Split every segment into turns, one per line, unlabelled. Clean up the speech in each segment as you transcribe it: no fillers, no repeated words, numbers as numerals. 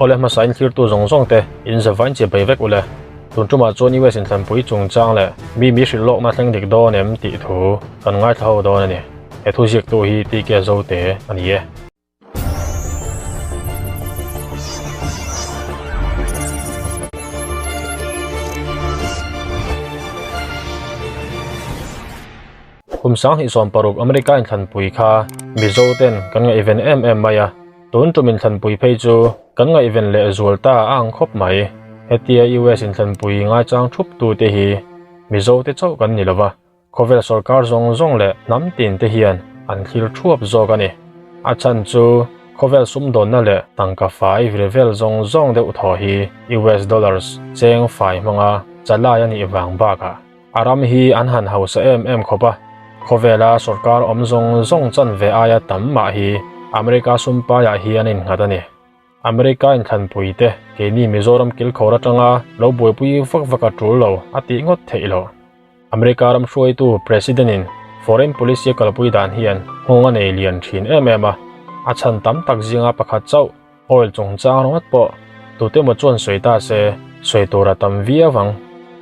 Awle hmasa in thlirtu zawng zawng te in zavain chi bei vek ule. Tun tumah chuan US inthlanpui chungchang leh mi mi hrilh lawkna thleng dik dawn em tih thu kan ngaithla ho dawn a ni. He thu ziaktu hi TK Zote a ni e. Kum 2016 America inthlanpui kha Mizo ten kan ngaihven em em mai a, tun tum inthlanpui phei chu kan ngaihven leh zual ta a ang khawp mai. Hetia US inthlanpui ngaichang thup tu te hi Mizo te chauh kan ni lova, khawvel sorkar zawng zawng leh hnam tin te hian an thlir thuap zawk a ni. A chhan chu khawvel sumdawnna leh tangka fai vir vel zawng zawng deuh thaw hi US dollars cheng fai hmanga chalai a nih vang bakah A ram hi an han hausa em em khawp a, khawvela sorkar awm zawng zawng chanve aia tam mah hi America sumpaiah hian a innghat a ni. America inthlanpui te keini Mizoram kilkhawr atanga lo buaipui vak vak a tul lo a tih ngawt theih loh. America ram hruaitu President in foreign policy a kalpui dan hian nghawng a nei lian thin em em a, a chhan tam tak zinga pakhat chauh Oil chungchang ringawt pawh tute emaw chuan sawi ta se, sawi tur a tam viau ang.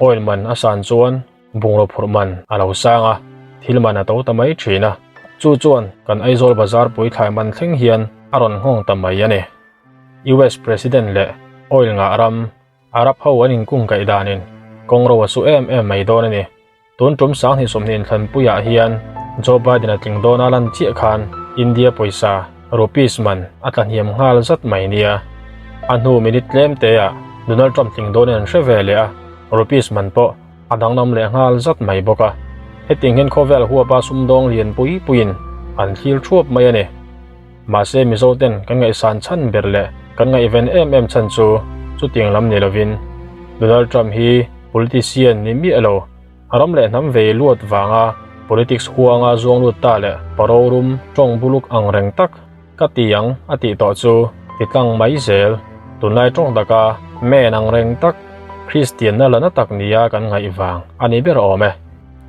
Oil man a san chuan bungraw phurh man a lo sang a, thil man a to ta mai thin a. Chu chuan kan Aizawl bazar pui thlai man thleng hian a rawn nghawng ta mai a ni. US President leh oil ngah ram Arab ho an inkungkaih danin kawngro a su em em mai dawn a ni. Tun tum 2020 inthlanpuiah hian Joe Biden a tling dawn a lan chiah khan India pawisa rupees man a tla hniam nghal zat mai nia. A hnu minute tlem teah Donald Trump tling dawnin an hre ve leh a, rupees man pawh a danglam leh nghal zat mai bawk a. Hetiang hian khawvel huapa sumdawng lian pui puiin an thlir thuap mai a ni. Mahse Mizo ten kan ngaihsan chhan ber leh kan ngaihven em em chhan chu chutiang lam ni lovin Donald Trump hi politician ni miah lo, ram leh hnam vei luat vanga politics huanga zuang lut ta leh paro rum tawng buluk ang reng tak ka ti ang a tih tawh chu ti tlang mai zel. Tunlai tawng taka man ang reng tak Kristianna la na tak nia kan ngaih vang a ni ber awm e.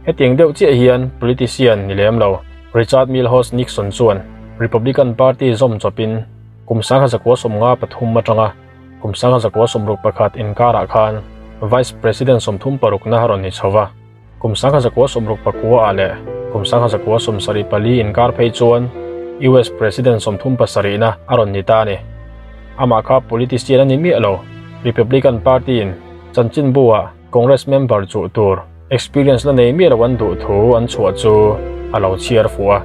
Hetiang deuh chiah hian politician ni lem lo Richard Milhous Nixon chuan Republican Party zawm chawpin kum 1953 atanga kum 1961 inkarah khan Vice President 36 na rawn ni chho va. Kum 1969 ah leh kum 1974 inkar phei chuan US President 37 na a rawn ni ta a ni. Amah kha politician a ni miah lo, Republican Party-in chanchinbu-ah Congress member chuh tur experience la nei miah lo an duh thu an chhuah chu a lo chhiar fuh a,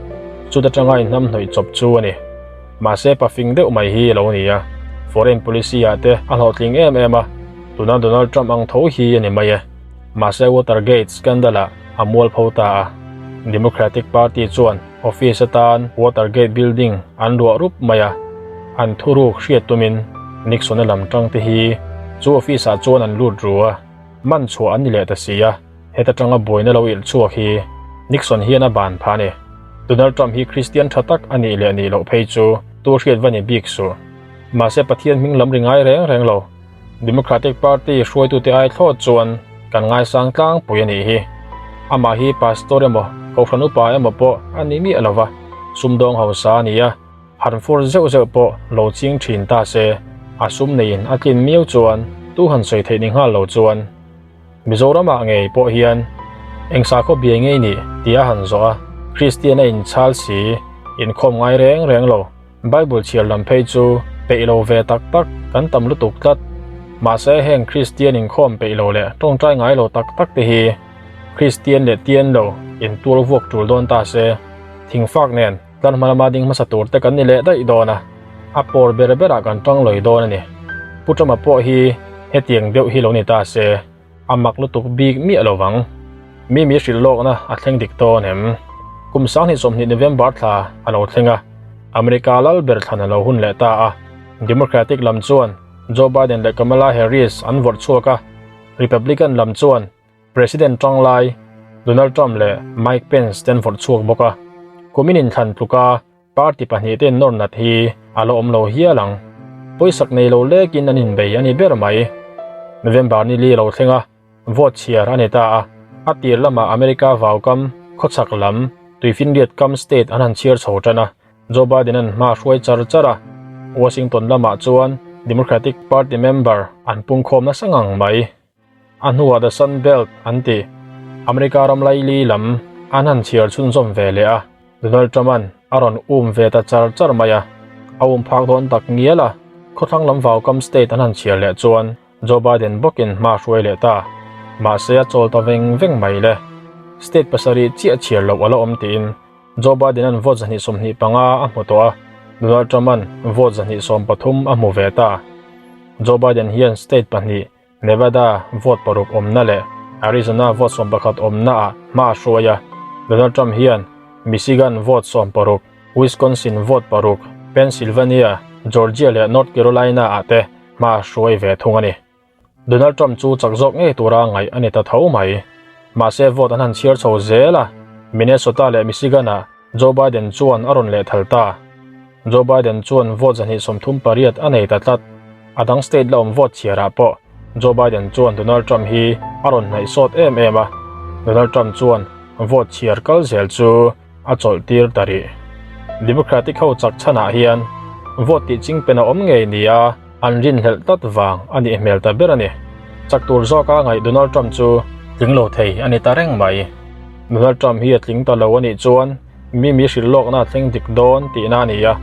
chuta tanga inhnamhnawih chawp chu a ni. Mahse pafing deuh mai hi a lo ni a, foreign policy ah te a hlawhtling em em a, tuna Donald Trump ang tho hi a ni mai e. Mahse Watergate scandal ah a mualpho ta a, Democratic Party chuan office atan Watergate building an ruah rup mai a, an thuruk hriat tumin Nixon-a lam tang te hi chu office ah chuan an lut ru a, man chhuah an ni leh ta si a, heta tanga buaina lo ilh chhuak hi Nixon hian a ban phah a ni. Donald Trump hi Christian tha tak a nih leh nih loh phei chu tu hriat va ni bik suh. Mahse Pathian hming lam ri ngai reng reng lo. Democratic Party hruaitute ai thlawt chuan kan ngaisang tlangpui a nih hi. Amah hi pastor emaw, kohhran upa emaw pawh a ni miah lo va, sumdawng hausa a ni a, han fur zeuh zeuh pawh lo ching thin ta se, a sum neiin a tlin miau chuan tu han sawi theih ni nghal lo chuan. Mizoramah ngei pawh hian eng sakhaw bia ngei nih tih a han zawh a, Kristian a inchhal si, inkhawm ngai reng reng lo. Bible chhiar lam phei chu peih lo ve tak tak kan tam lutuk tlat. Mahse heng Kristian inkhawm peih lo leh tawngtai ngai lo tak tak te hi Kristian leh tian lo intual vuak tul dawn ta se, thingfak nen tlar hma lama ding hmasa tur te kan ni leh daih dawn a, a pawr ber berah kan tang lawi dawn a ni. Pu Trump-a pawh hi hetiang deuh hi lo ni ta se. A mak lutuk bik miah lo vang. Mi mi hrilh lawkna a thleng dik dawn em? Kum 2020 November thla a lo thleng a, America lal ber thlan a lo hun leh ta a. Democratic lam chuan Joe Biden leh Kamala Harris an vawrh chhuak a, Republican lam chuan President tanglai Donald Trump leh Mike Pence te an vawrh chhuak bawk a. Kumin inthlan tluka Party pahnihte nawr nat hi a la awm lo hial ang. Pawisak nei lo lekin an inbei a ni ber mai. November ni li a lo thleng a, vote chhiar a ni ta a. A tir lamah America vaukam, khawchhak lam, tuifinriat kam state an han chhiar chho tan a, Joe Biden-a'n hma a hruai char char a. Washington lamah chuan Democratic Party member an pungkhawm nasa ngang mai. A hnuah The Sun Belt an tih America ram laili lam an han chhiar chhunzawm ve leh a, Donald Trump-a'n a rawn um ve ta char char mai a. A um phak dawn tak ngial a, khawthlang lam vaukam state an han chhiar leh chuan Joe Biden bawkin hma hruai leh ta. Mahse a chawl ta veng veng mai le. State pasarih chiah chhiar loh a la awm tiin Joe Biden-a'n vote 125 a hmu tawh a, Donald Trump-a'n vote 113 a hmu ve ta. Joe Biden hian state pahnih Nevada vote paruk awmna leh Arizona vote 11 awmnaah hma a hruai a, Donald Trump hian Michigan vote 16, Wisconsin vote paruk, Pennsylvania, Georgia leh North Carolina-ah te hma a hruai ve thung a ni. Donald Trump chu chak zawk ngei tura ngaih a ni ta tho mai. Mahse vote an han chhiar chho zel a, Minnesota leh Michigan-ah Joe Biden chuan a rawn lehthal ta. Joe Biden chuan vote 138 a nei ta tlat. A dang state la awm vote chhiarah pawh Joe Biden chuan Donald Trump hi a rawn hnaih sawt em em a. Donald Trump chuan vote chhiar kal zel chu a chawlh tir ta rih. Democratic ho chak chhanah hian vote tih chingpen a awm ngei nia an rinhlelh tlat vang a nih hmel ta ber a ni. Chak tur zawka ngaih Donald Trump chu tling lo thei a ni ta reng mai. Donald Trump hi a tling ta lo a nih chuan mi mi hrilh lawkna a thleng dik dawn tihna a ni a,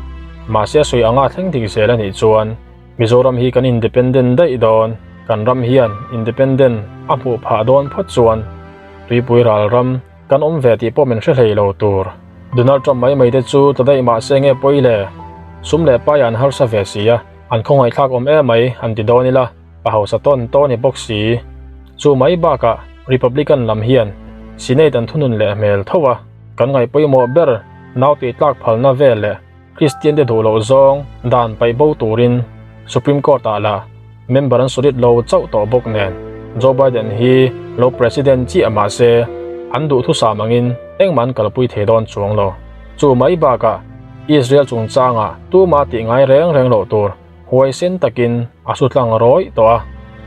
mahse a sawi anga thleng dik zel a nih chuan Mizoram hi kan independent daih dawn, kan ram hian independent a hmuh phah dawn phawt chuan tuipui ral ram kan awm ve tih pawh min hre hlei lo tur. Donald Trump mai mai te chu tla daih mahse nge pawi le? Sum leh pai an harsa ve si a, an khawngaihthlak awm emai han ti dawn ila, a hausa tawn tawn i bawk si. Chu mai bakah Republican lam hian Senate an thunun leh hmel tho a, kan ngaih pawimawh ber nau tih tlak phalna vel leh Kristian te duh loh zawng dan paih bo turin Supreme Court ah lah member an solid lo chauh tawh bawk nen Joe Biden hi lo President chiah mahse an duhthusam angin engmah an kalpui thei dawn chuang lo. Chu mai bakah Israel chungchangah tumah tih ngai reng reng loh tur huaisen takin a su tlang rawih tawh a,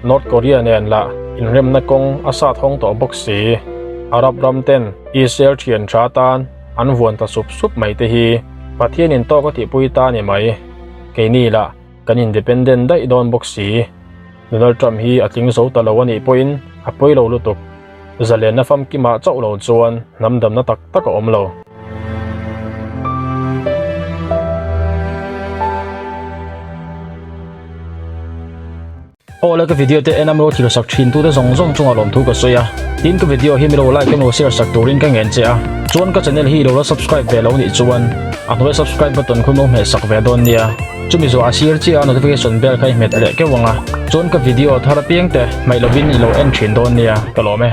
North Korea nen lah inremna kawng a sat hawng tawh bawk si. Arab ram ten Israel thian tha tan an vuan ta sup sup mai te hi Pathianin tawk a tihpui ta a ni mai. Keini lah kan independent daih dawn bawk si. Donald Trump hi a tling zo ta lo a nih pawhin a pawi lo lutuk. Zalenna famkimah chauh lo chuan hnam damna tak tak a awm lo. Aw le ka video te en a milo thil sak thin tu te zawng zawng chungah lawmthu ka sawi a, tin ka video hi milo like emaw share sak turin ka ngen che a, chuan ka channel hi ilo la subscribe ve lo nih chuan a hnuai subscribe button khu milo hmeh sak ve dawn nia, chumi zawh a sir chiah a notification bell kha i hmet leh keuh ang a, chuan ka video thar apiang te hmaih lovin ilo en thin dawn nia ka lawm e.